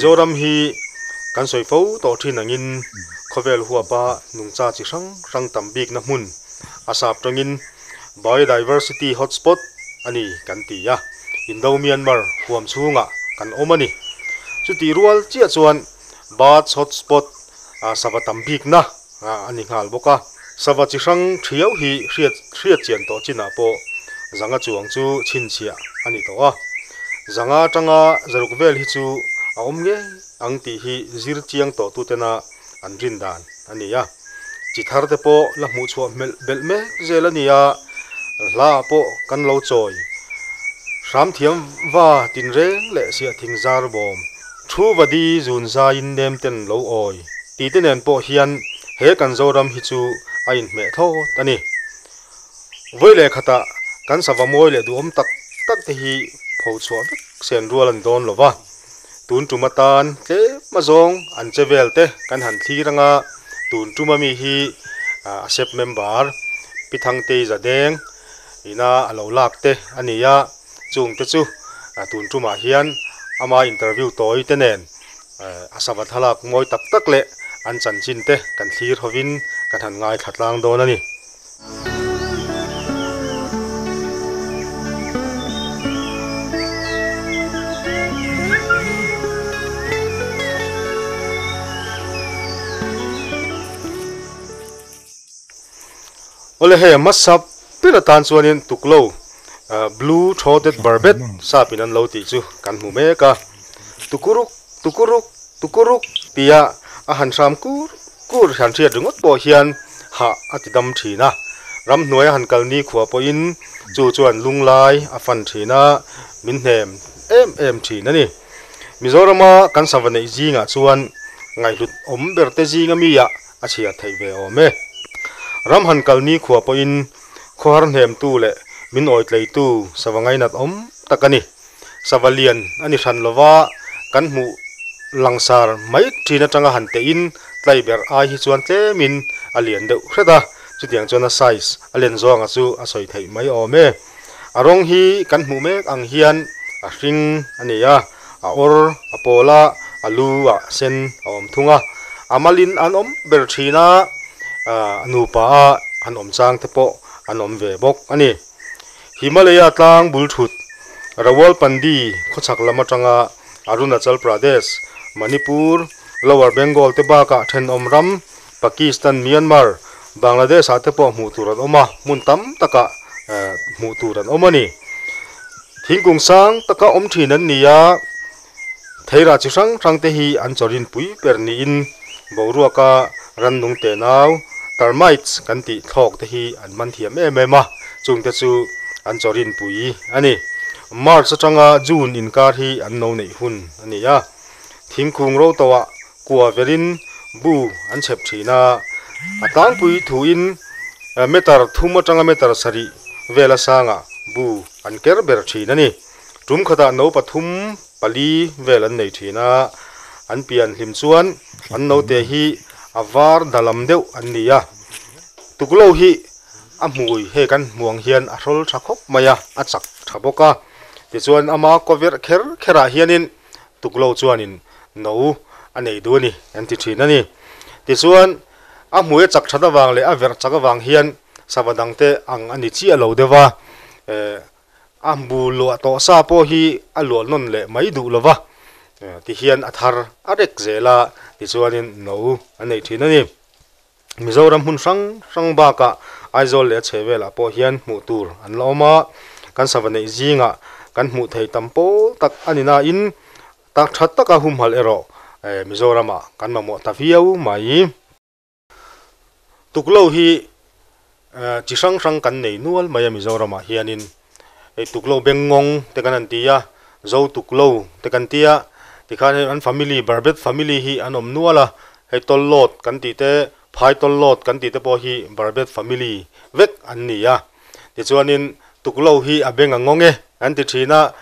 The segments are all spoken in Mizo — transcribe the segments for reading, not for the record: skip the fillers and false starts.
Mizoram hi kan sawi fo tawh thin angin khawvel huapa nungcha chi hrang hrang tam bikna hmun a sap tangin Biodiversity Hotspot a ni kan ti a, Indo-Myanmar huam chhungah kan awm a ni. Chutih rual chiah chuan Birds Hotspot sava tam bikna a ni nghal bawk a. Sava chi hrang thiau hi hriat hriat chian tawh chinah pawh zanga chuang chu chhinchhiah a ni tawh a. Zanga atanga zaruk vel hi chu a awm ngei ang tih hi zir chiang tawh tutena an rin dan a ni a. Chi thar te pawh la hmuh chhuah hmelh belh mek zel a ni a, hla ah pawh kan lo chawi hram thiam va tinreng leh siah thing zar bawm thu vadi zun zaiin nem ten lo awi tih te nen pawh hian he kan Zoram hi chu a inhmeh thlawt a ni. Vawi leh khatah kan sava mawi leh duhawm tak tak te hi pho chhuah vek sen rual a ni dawn lo va, tun tum atan tlem azawng an che vel te kan han thlir anga tun tuma mi hi a sep member Pi Thangtei Zadeng ina a lo lak te a ni a, chung te chu tun tumah hian ama interview tawi te nen a sava thlalak mawi tak tak leh an chanchin te kan thlir hovin kan han ngaithla tlang dawn a ni. Awle hei a hmasa ber atan chuanin tuklo blue throated barbet sap in an lo tih chu kan hmu mek a, tukuruk tukuruk tukuruk tia a han hram kur Kur han hriat ringawt pawh hian hah a ti dam thin a, ramhnuai a han kal nikhua pawhin chu chuan lunglai a fan thin a, min hnem em em thin a ni. Mizorama kan sava neih zingah chuan ngaihhlut awm ber te zinga mi ah a chhiar theih ve awm e. Ram han kal nikhua pawhin khawhar hnemtu leh min awitleitu sava ngainat awm tak a ni. Sava lian a ni hran lova, kan hmuh langsar mai thin atanga han teh in tlai ber ai hi chuan tlemin a lian deuh hret a, chutiang chuan a size a len zawnga chu a sawi theih mai awm e. A rawng hi kan hmuh mek ang hian a hring a ni a, a awr a pawl a, a lu ah sen a awm thung a, a malin an awm ber thin a, a nupa a an awm chang te pawh an awm ve bawk a ni. Himalaya tlang bul thut, Rawalpindi khawchhak lam atanga Arunachal Pradesh, Manipur, Lower Bengal te bakah thenawm ram Pakistan, Myanmar, Bangladesh ah te pawh hmuh tur an awm a, hmun tam takah hmuh tur an awm a ni. Thingkung sang taka awm thin an ni a, theirah chi hrang hrang te hi an chawrin pui ber niin boruaka rannung tenau, termites, kan tih thlawk te hi an man thiam em em a, chung te chu an chawrin pui a ni. March atanga June inkar hi an no neih hun a ni a, thingkung ro tawhah kua verin bu an chhep thin a, a tlangpui thuin meter thum atanga meter sarih vela sangah bu an ker ber thin a ni. Tum khatah no pathum pali vel an nei thin a, an pian hlim chuan an note hi a var dalam deuh an ni a. Tuklo hi a hmui hei kan hmuh ang hian a hrawl tha khawp mai a, a chak tha bawk a. Tichuan ama kaw verh kher kherah hianin tuklo chuanin no a nei duh a ni an ti thin a ni. Tichuan a hmui a chak that avang leh a verh chak avang hian sava dangte ang a ni chiah lo deuh a, eh A bu luah tawh sa pawh hi a luah nawn leh mai duh lo va, tihian a thar a rek zel a, tichuanin no a nei thin a ni. Mizoram hmun hrang hrang bakah Aizawl leh a chhe velah pawh hian hmuh tur an la awm a, kan sava neih zingah kan hmuh thei tam pawl tak a ni nain tak tha taka humhalh erawh Mizoramah kan mamawh ta viau mai. Tuklo hi chi hrang hrang kan nei nual mai a Mizoramah hianin hei tuklo bengngawng te kan han ti a, zo tuklo te kan ti a, tikhan hei an family barbet family hi an awm nual a, hei tawllawt kan tih te phai tawllawt kan tih te pawh hi barbet family vek an ni a, tichuanin tuklo hi a beng a ngawng e an ti thin a,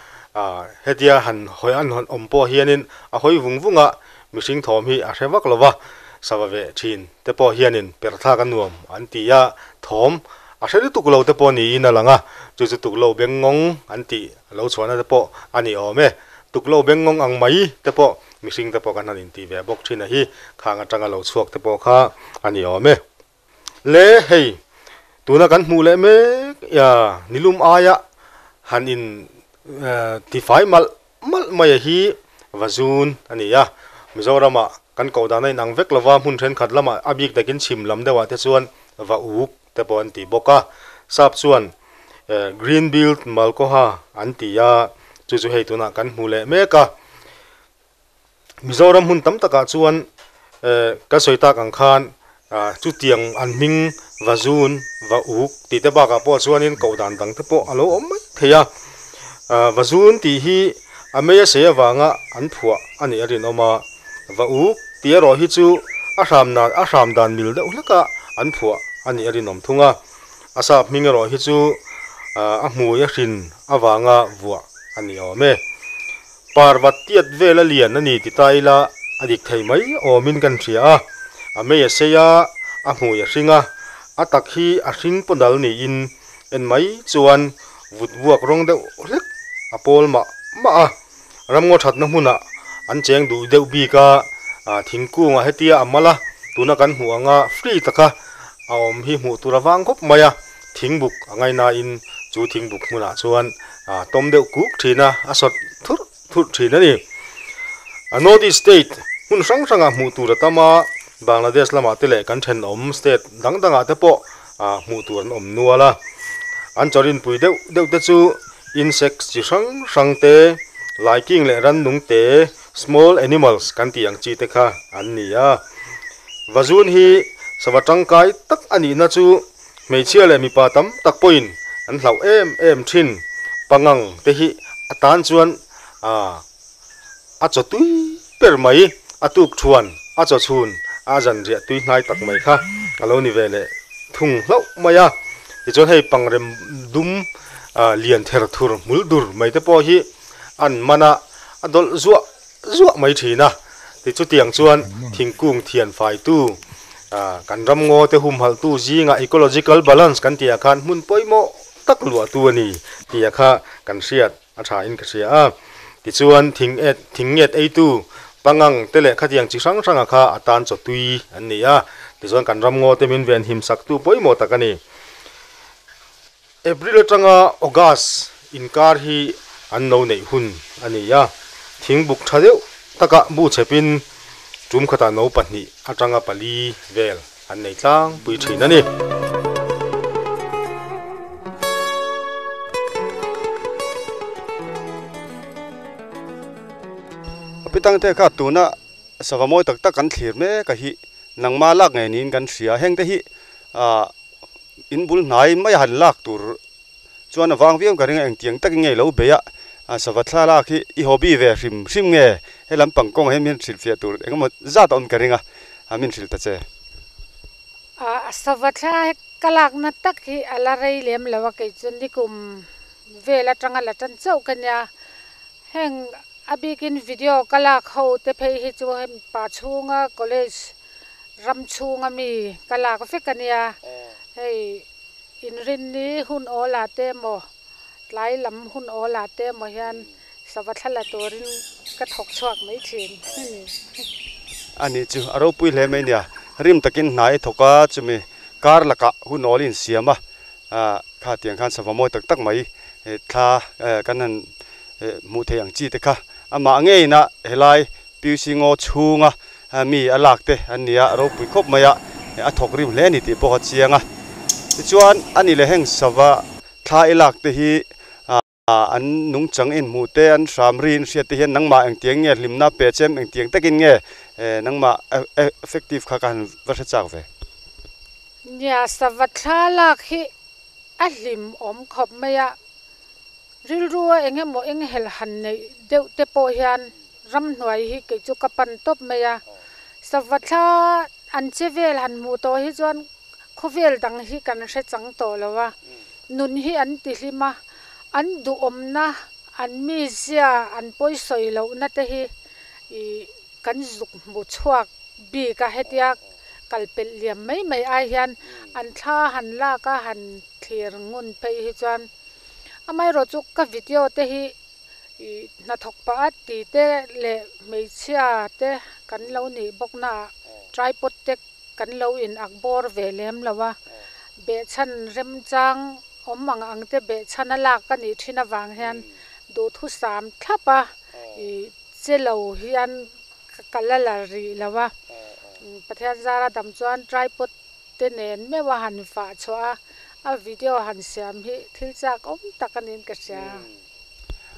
hetia han hawi an han awm pawh hianin a hawi vung vung a, mihring thawm hi a hre vak lo va, sava ve thin te pawh hianin perh thlak a nuam an ti a, thawm a hre lutuk lo te pawh niin a lang a, chu chu tuklo bengngawng an tih lo chhuahna te pawh a ni awm e, tuklo bengngawng ang mai te pawh mihring te pawh kan han inti ve bawk thin a hi, khang atanga lo chhuak te pawh kha a ni awm e. Le hei, tuna kan hmuh leh mek nilum aia han in tifai malh malh mai a hi Vazun a ni a, Mizorama kan koh dan a inang vek lova hmun thenkhat lamah a bik takin chhim lam deuhah te chuan va uk te pawh an ti bawk a, sap chuan Green Build Malkoha an ti a, chu chu hei tunah kan hmu leh mek a. Mizoram hmun tam takah chuan kan sawi tak ang khan chutiang an hming va zun, va uk tih te bakah pawh chuanin koh dan dang te pawh a lo awm mai thei a. Va zun tih hi a mei a sei avanga an phuah a nih a rinawm a, va uk tih erawh hi chu a hram dan a hram dan mil deuh hleka an phuah a nih a rinawm thung a. A sap hming erawh hi chu a hmui a hrin avanga vuah a ni awm e. Parvat tiat vel a lian a ni ti ta ila a dik thei mai awmin kan hria a, a mei a sei a, a hmui a hring a, a tak hi a hring pawnal niin en mai chuan vut vuak rawng deuh hlek a pawl mah mah a, ramngaw thatna hmunah an cheng duh deuh bik a, thingkungah hetia a mal a, tuna kan hmuh anga free taka a awm hi hmuh tur a vang khawp mai a, thingbuk a ngaihnain chu thingbuk hmunah chuan a tawm deuh kuk thin a, a sawt thurh thurh thin a ni. A North East state hmun hrang hrangah hmuh tur a tam a, Bangladesh lamah te leh kan thenawm state dang dangah te pawh hmuh tur an awm nual a. An chawrinpui deuh deuh te chu insects chi hrang hrang te, laiking leh rannung te, small animals kan tih ang chi te kha an ni a. Vazun hi sava tangkai tak a nihna chu Hmeichhia leh mipa tam tak pawhin an hlauh em em thin. Pangang te hi a tan chuan a chaw tui ber mai, a tuk thuan, a chaw chhun, a zan riah tui hnai tak mai kha a lo ni ve leh thung hlauh mai a. Tichuan hei pangrem dum lian ther thur hmul dur mai te pawh hi an man a, a dawlh zuah zuah mai thin a, ti chutiang chuan thingkung thian faitu kan ramngaw te humhalhtu zingah ecological balance kan tih ah khan hmun pawimawh tak luahtu a ni tih ah kha kan hriat a tha in ka hria a. Tichuan thing et thing nget eitu pangang te leh khatiang chi hrang hrang ah kha a tan chaw tui an ni a, tichuan kan ramngaw te min venhim saktu pawimawh tak a ni. April atanga August inkar hi an lo neih hun a ni a, thingbuk tha deuh takah bu chhepin tum khatah no pahnih atanga pali vel an nei tlangpui thin a ni. A pitangte kha tuna sava mawi tak tak kan thlir mek a hi nangma lak ngei niin kan hria hengte hi ah In bul hnai mai a han lak tur chuan a vang viau ka ring a, engtiang takin nge i lo bei a, sava thlalak hi i hobby ve hrim hrim nge he lampang kawngah hian min hrilhfiah tur engemaw zat a awm ka ring a, min hrilh ta che. A sava thla ka lakna tak hi a la rei lem lo a, kei chu nikum vel atanga la tan chauh ka nia, heng a bikin video ka lak ho te phei hi chu hemi pa chhunga college Ram chhunga mi ka lak vek a nia, hei inrinni hun awl ah te emaw tlai lam hun awl ah te emaw hian sava thla la turin ka thawk chhuak mai thin a ni. A ni chu a ropui hle mai nia, rim takin hna i thawk a, chumi kar lakah hun awl i insiam a, kha tiang khan sava mawi tak tak mai thla kan han hmuh theih ang chi te kha amah ngeiin a helai PUC ngaw chhunga mi a lak te an ni a, ropui khawp mai a, a thawk rim hle a ni tih pawh a chiang a. Tichuan a ni leh heng sava thla i lak te hi an nungchang inhmuh te, an hram ri inhriat te hian nangmah engtiang nge hlimna pe chem, engtiang takin nge nangmah effective kha ka han va hre chak ve. Nia, sava thla lak hi a hlim awm khawp mai a, Rilrua eng emaw eng helh han neih deuh te pawh hian ramhnuai hi kei chu ka pan tawp mai a, sava thla an che vel han hmuh tawh hi chuan khawvel dang hi kan hre chang tawh lo a, nun hi an ti hlim a, an duhawmna, an mizia, an pawisawi lohna te hi ih kan zuk hmu chhuak bik a, hetia kal pelh liam mai mai ai hian an thla han lak a han thlir ngun phei hi chuan. Amaherawh chu ka video te hi Ih hnathawk pah a ti te leh hmeichhia te kan lo nih bawk na ah tripod te kan lo in ak bawr ve lem lo a, behchhan remchang awm ang ang te behchhan a lak a nih thin avang hian duhthusam thlap a ih che lo hian ka la la rih lo a, Pathian zara dam chuan tripod te nen meuh a han fah chhuah a, a video han siam hi thil chak awm tak a niin ka hria.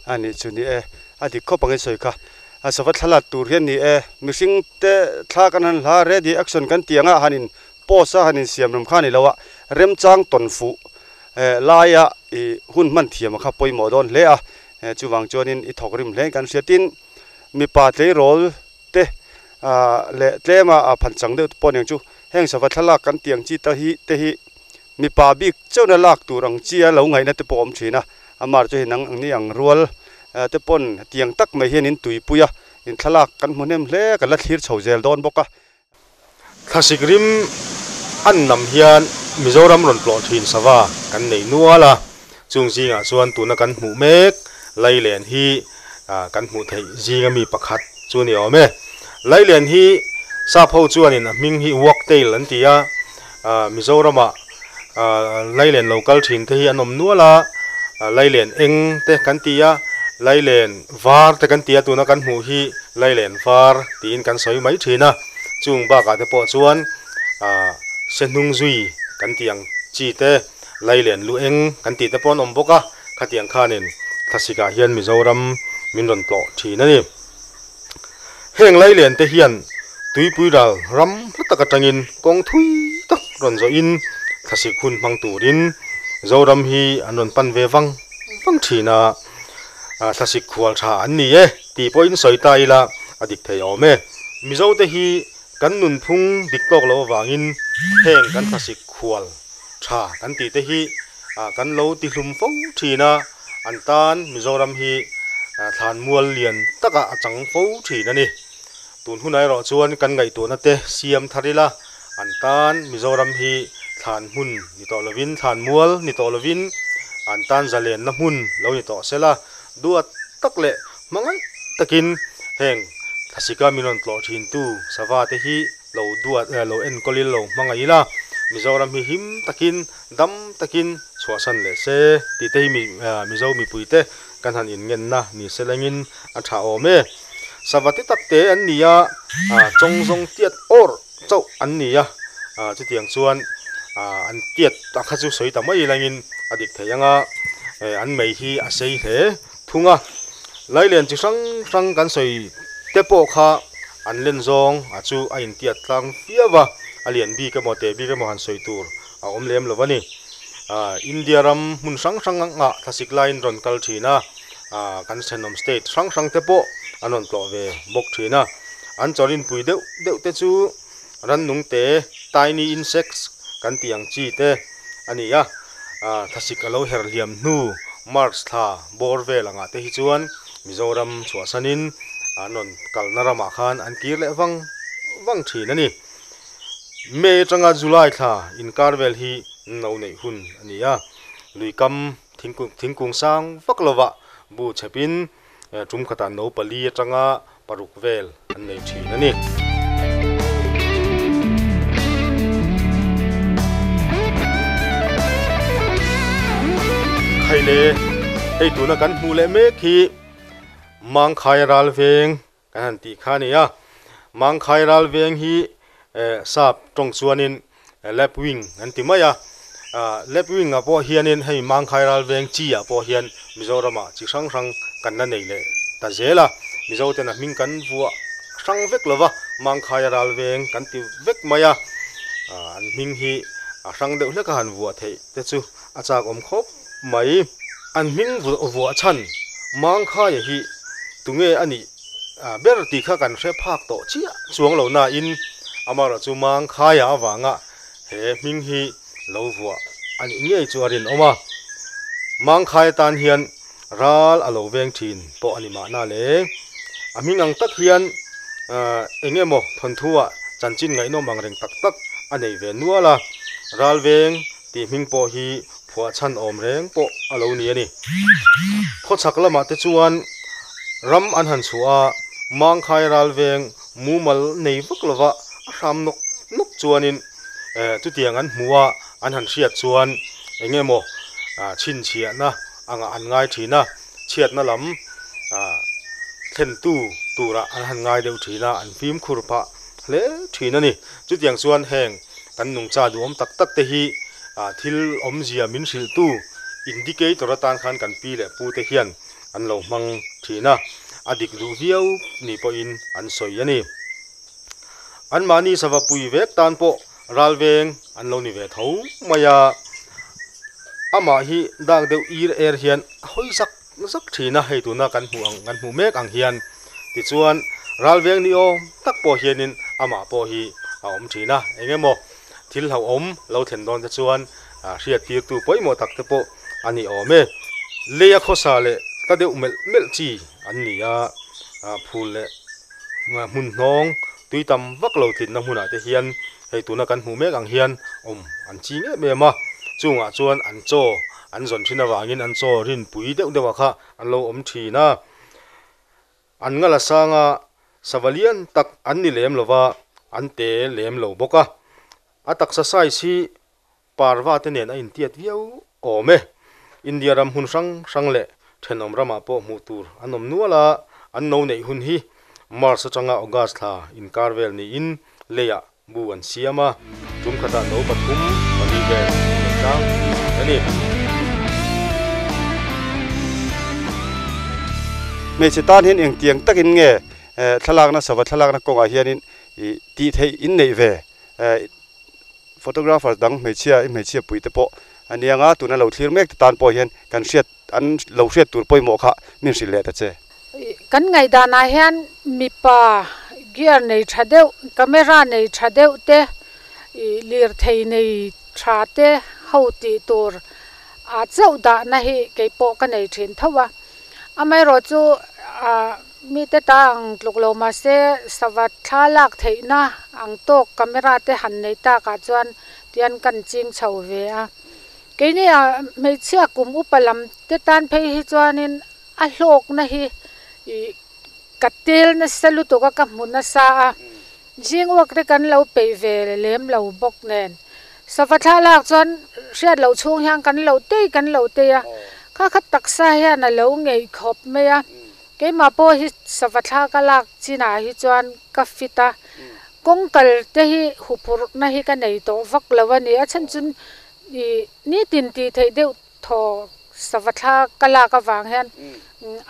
A nih chu ni e, a dik khawp angin sawi kha. A sava thlalak tur hian ni e, mihring te thla kan han hla ready action kan tih anga han in post a han in siam ram kha a ni lo a, remchang tawn fuh laia i hun hman thiam a kha pawimawh dawn hle a, chuvang chuanin i thawk rim hle in kan hria. Tin, mipa tleirawl te leh tlema a phan chang deuh te pawh aniang chu heng sava thlalak kan tih ang chi te hi te hi mipa bik chauhna lak tur ang chi a lo ngaihna te pawh a awm thin a, amah chu hei nang ni ang rual te pawn tiang tak mai hian in tuipui a, in thlalak kan hmu hnem hle kan la thlir chho zel dawn bawk a. Thlasik rim an nam hian Mizoram rawn tlawh thin sava kan nei nual a, chung zingah chuan tuna kan hmuh mek Lailen hi kan hmuh theih zinga mi pakhat chu ni awm e. Lailen hi sap ho chuanin a hming hi Wagtail an ti a, Mizorama Lailen lo kal thin te hi an awm nual a, Lailen eng te kan ti a, Lailen var te kan ti a, tuna kan hmuh hi Lailen var tiin kan sawi mai thin a, chung bakah te pawh chuan se hnung zui kan tih ang chi te, Lailen lu eng kan tih te pawh an awm bawk a, khatiang khanin thlasikah hian Mizoram min rawn tlawh thin a ni. Heng Lailen te hian tuipui ral ram hla tak atangin kawng thui tak rawn zawhin thlasik hun hmang turin Zoram hi an rawn pan ve vang vang thin a, thlasik khual tha an ni e tih pawhin sawi ta ila a dik thei awm e. Mizo te hi kan nunphung dik tawk lo avangin heng kan thlasik khual tha kan tih te hi kan lo ti hlum fo thin a, an tan Mizoram hi thlanmual lian takah a chang fo thin a ni. Tun hunah erawh chuan kan ngaihtuahna te siam thar ila, an tan Mizoram hi thlan hmun ni tawh lovin, thlanmual ni tawh lovin an tan zalenna hmun lo ni tawh sela, duat tak leh hmangaih takin heng thlasika min rawn tlawh thintu sava te hi lo duat lo enkawl ila lo hmangaih ila, Mizoram hi him takin dam takin chhuahsan leh se tih te hi Mizo mipuite kan han inngenna ni se lengin a tha awm e. Sava ti tak te an ni a, chawng zawng tiat awr chauh an ni a, chutiang chuan an tiat a kha chu sawi ta mai langin a dik thei ang a, an mei hi a sei hle thung a. Lailen chi hrang hrang kan sawi te pawh kha an len zawng a chu a intiat tlang viau a, a lian bik emaw teh bik emaw han sawi tur a awm lem lo a ni. India ram hmun hrang hrang ah thlasik laiin rawn kal thin a, kan thenawm state hrang hrang te pawh an rawn tlawh ve bawk thin a. An chawrinpui deuh deuh te chu rannung te, tiny insects kan tih ang chi te a ni a. Thlasik a lo her hliam hnu March thla bawr vel angah te hi chuan Mizoram chhuahsanin an rawn kalna ramah khan an kir leh vang vang thin a ni. May atanga July thla inkar vel hi no neih hun a ni a, luikam thingkung sang vak lovah bu chhepin tum khatah no pali atanga paruk vel an nei thin a ni. Khaile, hei tuna kan hmuh leh mek hi Mangkhai ral veng kan han tih kha a ni a. Mangkhai ral veng hi sap tawng chuanin Lapwing an ti mai a. Lapwing ah pawh hianin hei Mangkhai ral veng chi ah pawh hian Mizoramah chi hrang hrang kan la nei leh ta zel a. Mizo ten a hming kan vuah hrang vek lo va, Mangkhai ral veng kan ti vek mai a. An hming hi a hrang deuh hlek a han vuah theih te chu a chak awm khawp mai. An hming vuah chhan Mangkhaia hi tunge a nih ber tih kha kan hre phak tawh chiah chuang lo nain amaherawh chu Mangkhaia avanga he hming hi lo vuah a nih ngei chu a rinawm a. Mangkhaia tan hian ral a lo veng thin pawh a ni mahna le. A hming ang tak hian eng emaw thawnthu-ah chanchin ngaihnawm ang reng tak tak a nei ve nual a, ral veng tih hming pawh hi phuah chhan awm reng pawh a lo ni a ni. Khawchhak lamah te chuan Ram an han chhuah a, Mangkhai ral veng mumal nei vak lova a hram nawk nawk chuanin chutiang an hmuh a, an han hriat chuan eng emaw chhinchhiahna angah an ngai thin a, chhiatna lam thlentu turah an han ngai deuh thin a, an fimkhur phah hle thin a ni. Chutiang chuan heng kan nungcha duhawm tak tak te hi thil awmzia min hrilhtu indicator atan khan kan pi leh pu te hian an lo hmang thin a, a dik duh viau ni pawhin an sawi a ni. Anmahni sava pui vek tan pawh ral veng an lo ni ve tho mai a, amah hi dak deuh ir er hian a hawi zak zak thin a, hei tuna kan hmuh ang kan hmuh mek ang hian tichuan ral veng ni awm tak pawh hianin amah pawh hi a awm thin a, eng emaw thil hlauhawm lo thlen dawn te chuan hriat tirtu pawimawh tak te pawh a ni awm e. Leia khawsa leh tla deuh melh melh chi an ni a, phul leh hmun hnawng tui tam vak lo tlinna hmunah te hian hei tuna kan hmuh mek ang hian awm an ching em em a, chungah chuan an chaw an zawn thin avangin an chaw rinpui deuh deuhah kha an lo awm thin a. An ngala sanga sava lian tak an ni lem lova, an te lem lo bawk a. A taksa size hi Parva te nen a intiat viau awm e. India ram hmun hrang hrang leh thenawm ramah pawh hmuh tur an awm nual a, an no neih hun hi March atanga August thla inkar vel niin leiah bu an siam a, tum khatah no pathum pali vel an nei tlangpui a ni. Hmeichhe tan hian engtiang takin nge thlalakna sava thlalakna kawngah hianin tih theih in neih ve? Photographers dang hmeichhia i hmeichhia pui te pawh a nia nga tuna lo thlir mek te tan pawh hian kan hriat an lo hriat tur pawimawh kha min hrilh leh ta che. Kan ngaihdanah hian mipa gear nei tha deuh, camera nei tha deuh te, lirthei nei tha te ho tih tur a chauh dahna hi keipawh ka nei thin tho a. Amaherawhchu Mite ta ang tluk lo mahse sava thla lak theihna ang tawk camera te han nei takah chuan tian kan ching chho ve a. Keini ah hmeichhia kum upa lam te tan phei hi chuanin a hlawkna hi ih ka tel nasa lutuk a ka hmu nasa a, zing uak te kan lo peih ve lem lo bawk nen sava thla lak chuan hriat loh chhung hian kan lo tei kan lo tei a, kha kha taksa hian a lo ngeih khawp mai a. Keimah pawh hi sava thla ka lak chinah hi chuan ka fit a, kawng kal te hi huphurhna hi ka nei tawh vak lo a ni. A chhan chu ih nitin tih theih deuh thaw sava thla ka lak avang hian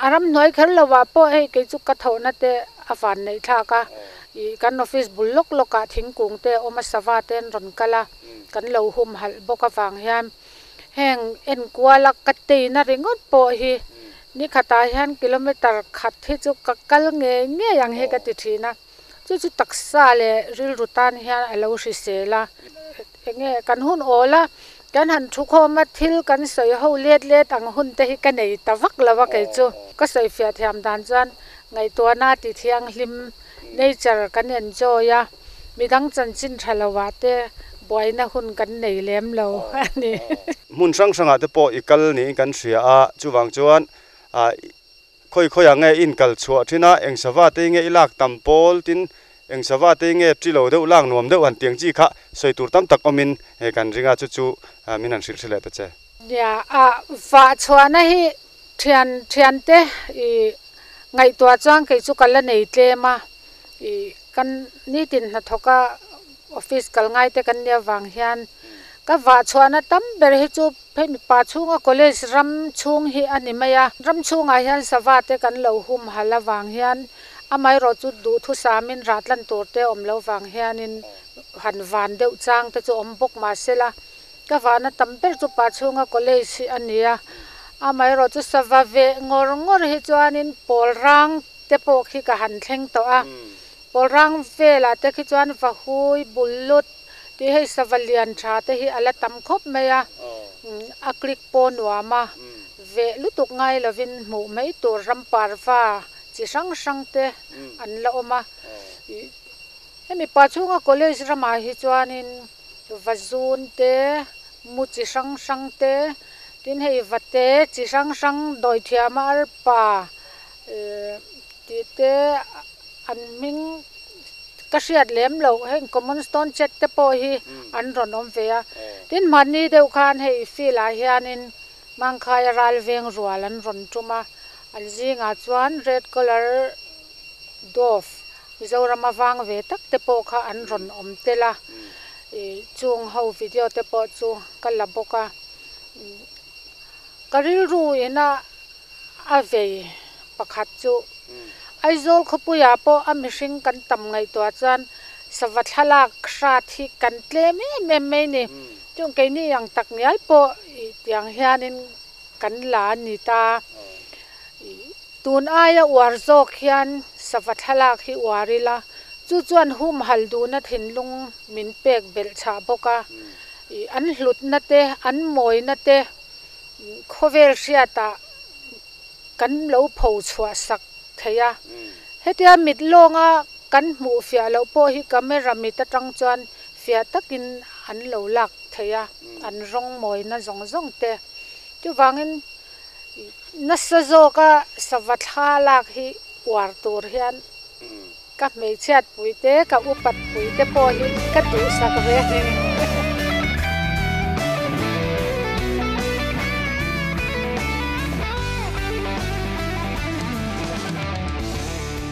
a ramhnuai kher lovah pawh hei kei chu ka thawhna te a van neih thlak a, ih kan office bul lawk lawkah thingkung te a awm a, sava te an rawn kal a, kan lo humhalh bawk avang hian. Heng enkuala ka teina ringawt pawh hi nikhatah hian kilometer khat hi chu ka kal ngei ngei ang hi ka ti thin a, chu chu taksa leh rilru tan hian a lo hrisel a, enge kan hun awl a, kan han thu khawm a thil kan sawi ho let let ang hun te hi ka nei ta vak lo a kei chu ka sawi fiah thiam dan chuan ngaihtuahna ti thianghlim Nature kan enjoy a, midang chanchin tha lo ah te buaina hun kan nei lem lo a ni. Hmun hrang hrangah te pawh i kal niin kan hria a, chuvang chuan khawi khawiah nge i inkal chhuah thin a, eng sava te nge i lak tam pawl tin eng sava te nge ṭi lo deuh lak nuam deuh han tiang chi kha sawi tur tam tak awmin kan ring a, chu chu min han hrilh hre leh ta che. Nia, a vah chhuahna hi Thian thiante i ngaihtuah chuan kei chu ka la nei tlem a, i kan nitin hnathawka office kal ngai te kan nia vang hian ka vah chhuahna tam ber hi chu hei mipa chhunga college ram chhung hi a ni mai a, ram chhungah hian sava te kan lo humhalh avang hian amaherawh chu duhthusamin rah tlan tur te awm lo vang hianin han van deuh chang te chu awm bawk mahsela. Ka vahna tam ber chu pa chhunga college hi a ni a, amaherawh chu sava veh ngawr ngawr hi chuanin pawl rang te pawh khi ka han thleng tawh a, pawl rang velah te khi chuan vahui, bullut tih hei sava lian tha te hi a la tam khawp mai a, a click pawh nuam a, veh lutuk ngai lovin hmuh mai tur ram parva chi hrang hrang te an la awm a, hemi pa chhunga college ramah hi chuanin. Vazun te, mu chi hrang hrang te, tin hei vate chi hrang hrang dawithiam a arpa eh. tih te an hming ka hriat lem loh heng common stone chat te pawh hi an rawn awm ve a. Tin hmanni deuh khan hei field ah hianin Mangkhaia ral veng rual an rawn tum a, an zingah chuan red colour dove Mizorama vang ve tak te pawh kha an rawn awm tel a, ih chung ho video te pawh chu ka la bawk a. Ka rilru ina a vei pakhat chu Aizawl khawpuiah pawh a mihring kan tam ngaihtuah chuan sava thlalak hrat hi kan tlem em em mai ni. Chung keini ang tak ngial pawh ih tiang hianin kan la a ni ta. Tun aia uar zawk hian sava thlalak hi uar ila, chu chuan humhal duhna thinlung min pek belh chhah bawk a. Ih an hlutna te, an mawina te khawvel hriatah kan lo pho chhuah sak thei a. Hetia mit lawnga kan hmuh fiah loh pawh hi camera mit atang chuan fiah takin an lo lak thei a, an rawng mawina zawng zawng te. Chuvangin nasa zawka sava thla lak hi uar tur hian ka hmeichhiat pui te, ka upat pui te pawh hi ka duhsak ve a ni.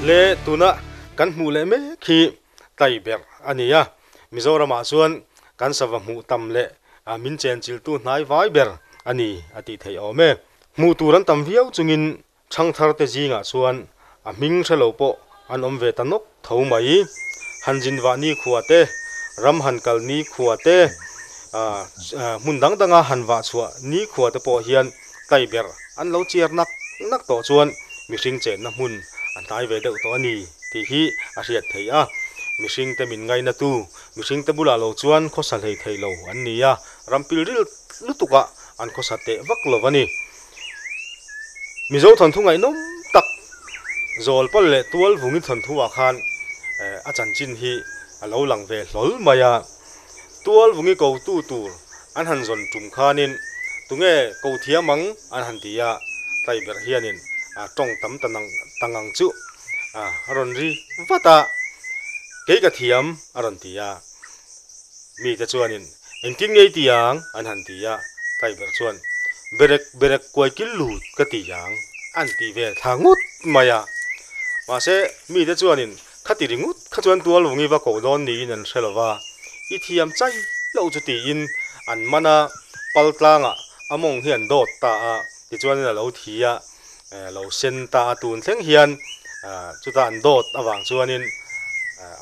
Le tuna kan hmuh leh mek hi tlai ber a ni a, Mizoramah chuan kan sava hmuh tam leh min chenchiltu hnai vai ber a ni a tih theih awm e. Hmuh tur an tam viau chungin Chhangthar te zingah chuan a hming hre lo pawh an awm ve ta nawk tho mai. Han zinvah ni khua te, ram han kal ni khua te, hmun dang danga han vah chhuah ni khua te pawh hian tlai ber an lo chiar nak nak tawh chuan mihring chenna hmun a hnai ve deuh tawh a ni tih hi a hriat theih a. Mihring te min ngainatu, mihring te bulah lo chuan khawsa hlei thei lo an ni a, ram pilril lutukah an khawsa teh vak lo a ni. Mizo thawnthu ngaihnawm tak zawl pal leh tual vungin thawnthu ah khan a chanchin hi a lo lang ve hlawl mai a. Tual vungi ko tu tur an han zawn tum khanin tunge ko thiam ang an han ti a, tlai ber hianin a tawng tam ta nang ta ngang chu a rawn ri vat a, kei ka thiam a rawn ti a. Mite chuanin engtin ngei ti ang an han ti a, Taiber chuan berek berek kuai kil lut ka ti ang an ti ve thla ngut mai a. Mahse mite chuanin khati ringut kha chuan tualvungi va ko dawn niin an hre lo va, i thiam chai loh chu tiin an man a, pal tlangah a mawng hi an dawt ta a, tichuanin a lo thi a, lo sen ta a tun thleng hian chuta an dawt avang chuanin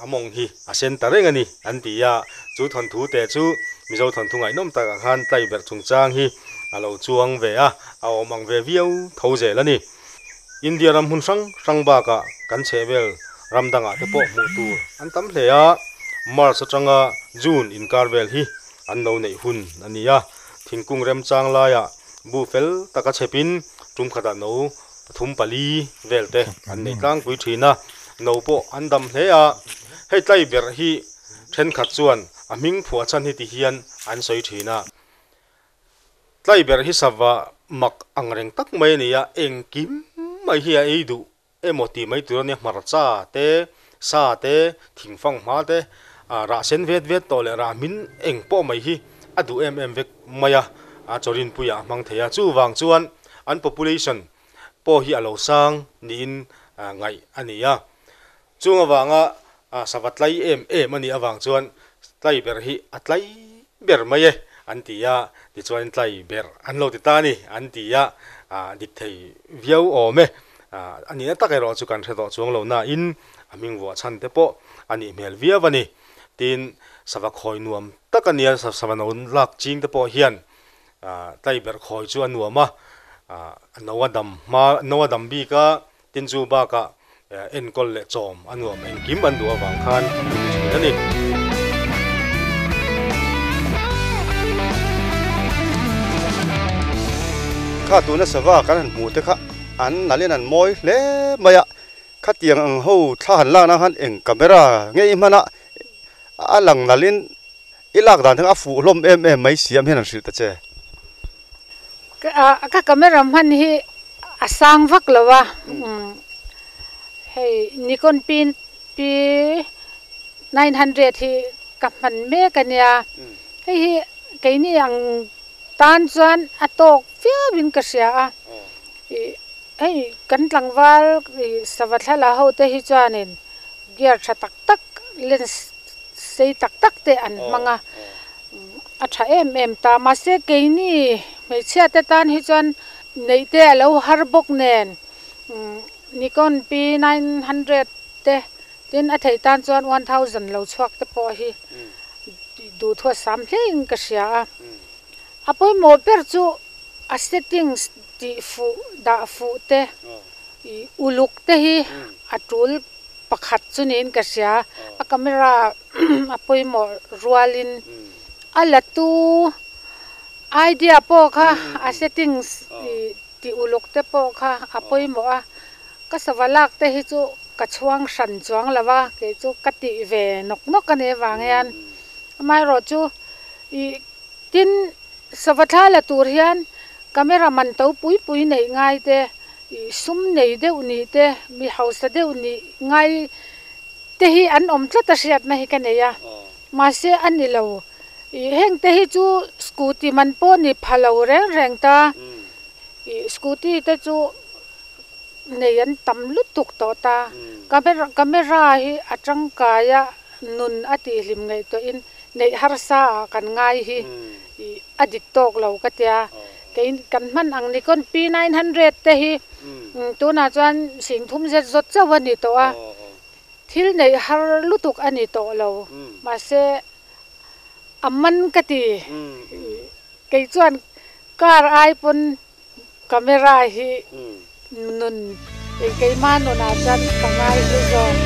a mawng hi a sen ta reng a ni an ti a, chu thawnthu te chu Mizo thawnthu ngaihnawm takah khan tlaiberh chungchang hi a lo chuang ve a, a awm ang ve viau tho zel a ni. India ram hmun hrang hrang bakah kan chhehvel ram dangah te pawh hmuh tur an tam hle a, March atanga June inkar vel hi an lo neih hun a ni a, thingkung remchang laiah Bu fel taka chhepin tum khatah no pathum pali vel te an nei tlangpui thin a, no pawh an dam hle a. Hei tlai berh hi thenkhat chuan a hming phuah chhan hi ti hian an sawi thin a. Tlai berh hi sava mak ang reng tak mai a ni a, engkim mai hi a ei duh Emaw tih mai tur a nia, hmarcha te, sa te, thingfang hma te, rah sen vet vet tawh leh rah hmin eng pawh mai hi a duh em em vek mai a, a chawrinpuiah a hmang thei a. Chuvang chuan an population pawh hi a lo sang niin ngaih a ni a. Chung avanga sava tlai em em a nih avang chuan tlai ber hi a tlai ber mai e an ti a, tichuan tlai ber an lo ti ta a ni an ti a, dik thei viau awm e. A nihna tak erawh chu kan hre tawh chuang lo nain a hming vuah chhan te pawh a nih hmel viau a ni. Tin, sava khawi nuam tak a nia, sava no lak ching te pawh hian tlai ber khawi chu a nuam a, no a dam hma, no a dam bik a, tin chu bakah enkawl leh chawm a nuam engkim an duh avang khan an ti thin a ni. Kha tuna sava kan han hmuh te kha an nalhin an mawi hle mai a, khatiang ang ho thla han lakna khan eng camera nge i hman a, a lang nalhin i lak dan te kha a fuh hlawm em em mai siam hian an hrilh ta che. Ka camera hman hi a sang vak lo a. Hei Nikon P P 900 hi ka hman mek a nia. Hei hi keini ang tan chuan a tawk viau in ka hria a. Ih hei kan tlangval ih sava thla ho te hi chuanin gear tha tak tak lens sei tak tak te an hmang a, a tha em em ta. Mahse keini hmeichhia te tan hi chuan neih te a lo har bawk nen Nikon P 900 te tin a theih tan chuan 1000 lo chhuak te pawh hi duhthu a sam hle in ka hria a. A pawimawh ber chu a settings tih fuh dah fuh te uluk te hi a tul pakhat chu niin ka hria. A camera a pawimawh rualin a la tu idea pawh kha a settings tih uluk te pawh kha a pawimawh a. Ka sava lak te hi chu ka chhuang hran chuang lo a, kei chu ka tih ve nawk nawk a nih avang hian amaherawhchu ih Tin, sava thla la tur hian camera man to pui pui neih ngai te, ih sum nei deuh nih te, mi hausa deuh nih ngai te hi an awm tlat a hriatna hi ka nei a. Mahse a ni lo. Ih heng te hi chu scooty man pawh ni pha lo reng reng ta. Ih scooty te chu nei an tam lutuk tawh ta. Camera camera hi a tangkai a nun a tihhlim ngaihtuahin neih harsa ah kan ngai hi ih a dik tawk lo ka tia. Kei kan hman ang Nikon P 900 te hi tunah chuan singthum zet zawt chauh a ni tawh a, thil neih har lutuk a ni tawh lo. Mahse a man ka ti. Kei chuan car ai pawn Camera hi nun keimah nunah chuan ka ngai hlu zawk.